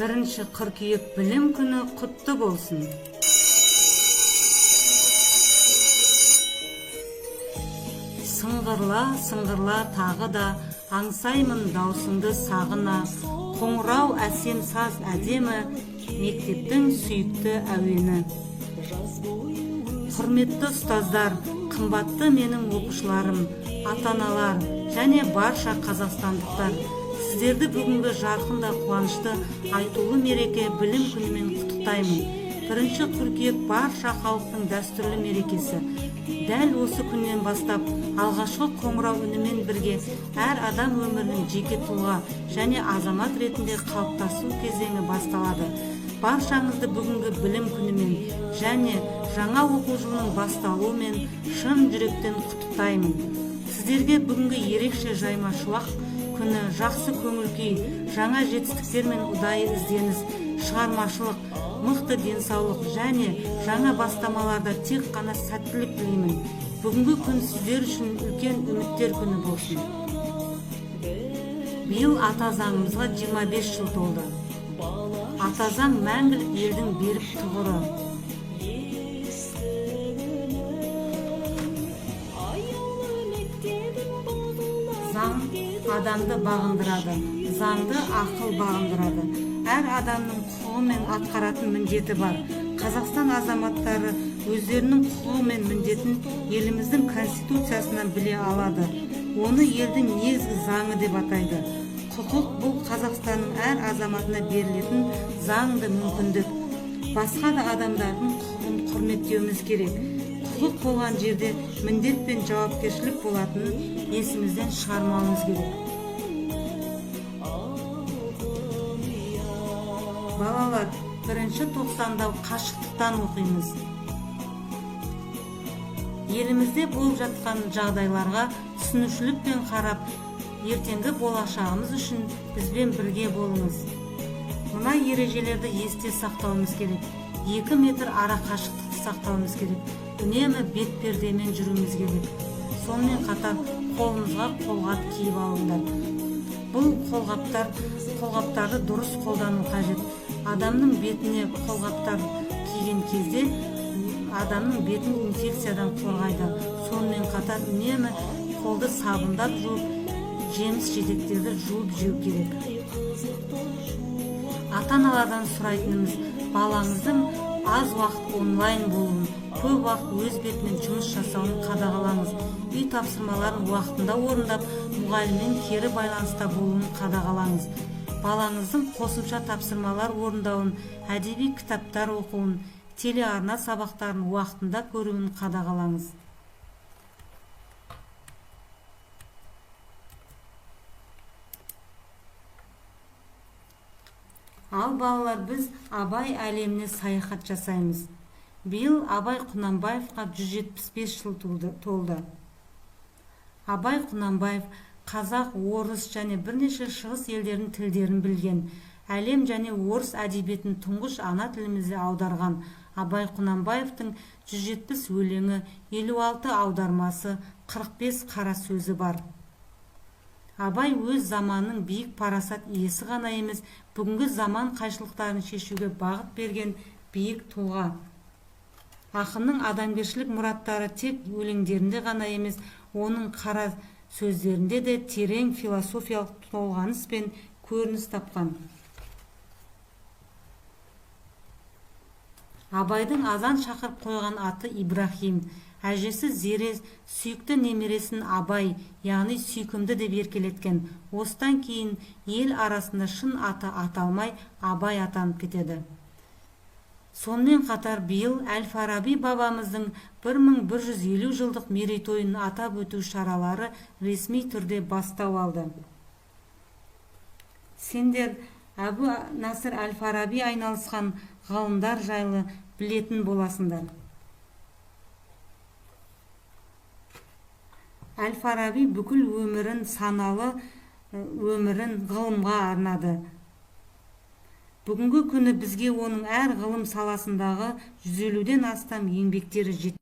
1 қыркүйек білім күні құтты болсын! Сыңғырла, сыңғырла тағы да, аңсаймын даусыңды сағына. Қоңырау әсем саз, әдемі, мектептің сүйікті әуені. Құрметті ұстаздар, қымбатты менің оқушыларым, ата-аналар және барша қазақстандықтар, сіздерді бүгінгі жарқын да қуанышты айтулы мереке, білім күнімен құттықтаймын. 1 қыркүйек – барша халықтың дәстүрлі мерекесі. Дәл осы күннен бастап, алғашқы қоңырау үнімен бірге әр адам өмірінің жеке тұлға және азамат ретінде қалыптасу кезеңі басталады. Баршаңызды бүгінгі білім күнімен және жаңа оқу жылының басталуымен шын жүректен құттықтаймын. Сіздерге бүгінгі ерекше жайма шуақ күні жақсы көңіл күй, жаңа жетістіктер мен ұдайы ізденіс, шығармашылық, мықты денсаулық және жаңа бастамаларда тек қана сәттілік тілеймін. Бүгінгі күн сіздер үшін үлкен үміттер күні болсын. Биыл Ата Заңымызға 25 жыл толды. Ата Заң – мәңгілік елдің берік тұғыры. Аяулы мектебім бағына. Заң адамды бағындырады, заңды ақыл бағындырады. Әр адамның құқығы мен атқаратын міндеті бар. Қазақстан азаматтары өздерінің құқығы мен міндетін еліміздің Конституциясынан біле алады. Оны елдің негізгі заңы деп атайды. Құқық – бұл Қазақстанның әр азаматына берілетін заңды мүмкіндік. Басқа да адамдардың құқығын құрметтеуіміз керек. Құқық болған жерде міндет пен жауапкершілік болатынын есімізден шығармауымыз керек. Балалар, бірінші тоқсанда қашықтықтан оқимыз. Елімізде болып жатқан жағдайларға түсінушілікпен қарап, ертеңгі болашағымыз үшін бізбен бірге болыңыз. Мына ережелерді есте сақтауымыз керек: 2 метр ара қашықтықты сақтауымыз керек, үнемі бетпердемен жүруіміз керек. Сонымен қатар қолымызға қолғап киіп алыңдар. Бұл қолғаптарды дұрыс қолдану қажет. Адамның бетіне қолғаптар киген кезде адамның бетін инфекциядан қорғайды. Сонымен қатар үнемі қолды сабындап жуып, жеміс жидектерді жуып жеу керек. Ата аналардан сұрайтынымыз: балаңыздың аз уақыт онлайн болуын, көп уақыт өз бетімен жұмыс жасауын қадағалаңыз. Үй тапсырмаларын уақытында орындап, мұғаліммен кері байланыста болуын қадағалаңыз. Балаңыздың қосымша тапсырмалар орындауын, әдеби кітаптар оқуын, телеарна сабақтарын уақытында көруін қадағалаңыз. Ал, балалар, біз Абай әлеміне саяхат жасаймыз. Биыл Абай Құнанбаевқа 175 жыл толды. Абай Құнанбаев қазақ, орыс және бірнеше шығыс елдерінің тілдерін білген, әлем және орыс әдебиетін тұңғыш ана тілімізде аударған. Абай Құнанбаевтың 170 өлеңі, 56 аудармасы, 45 қара сөзі бар. Абай өз заманының биік парасат иесі ғана емес, бүгінгі заман қайшылықтарын шешуге бағыт берген биік тұлға. Ақынның адамгершілік мұраттары тек өлеңдерінде ғана емес, оның қара сөздерінде де терең философиялық толғаныспен көрініс тапқан. Абайдың азан шақырып қойған аты Ибраһим. Әжесі Зере сүйікті немересін Абай, яғни сүйкімді деп еркелеткен. Осыдан кейін ел арасында шын аты аталмай, Абай атанып кетеді. Сонымен қатар биыл Әл-Фараби бабамыздың 1150 жылдық мерейтойын атап өту шаралары ресми түрде бастау алды. Сендер Әбу Насыр Әл-Фараби айналысқан ғылымдар жайлы білетін боласыңдар. Әл-Фараби бүкіл өмірін, саналы өмірін ғылымға арнады. Бүгінгі күні бізге оның әр ғылым саласындағы 150-ден астам еңбектері жетті.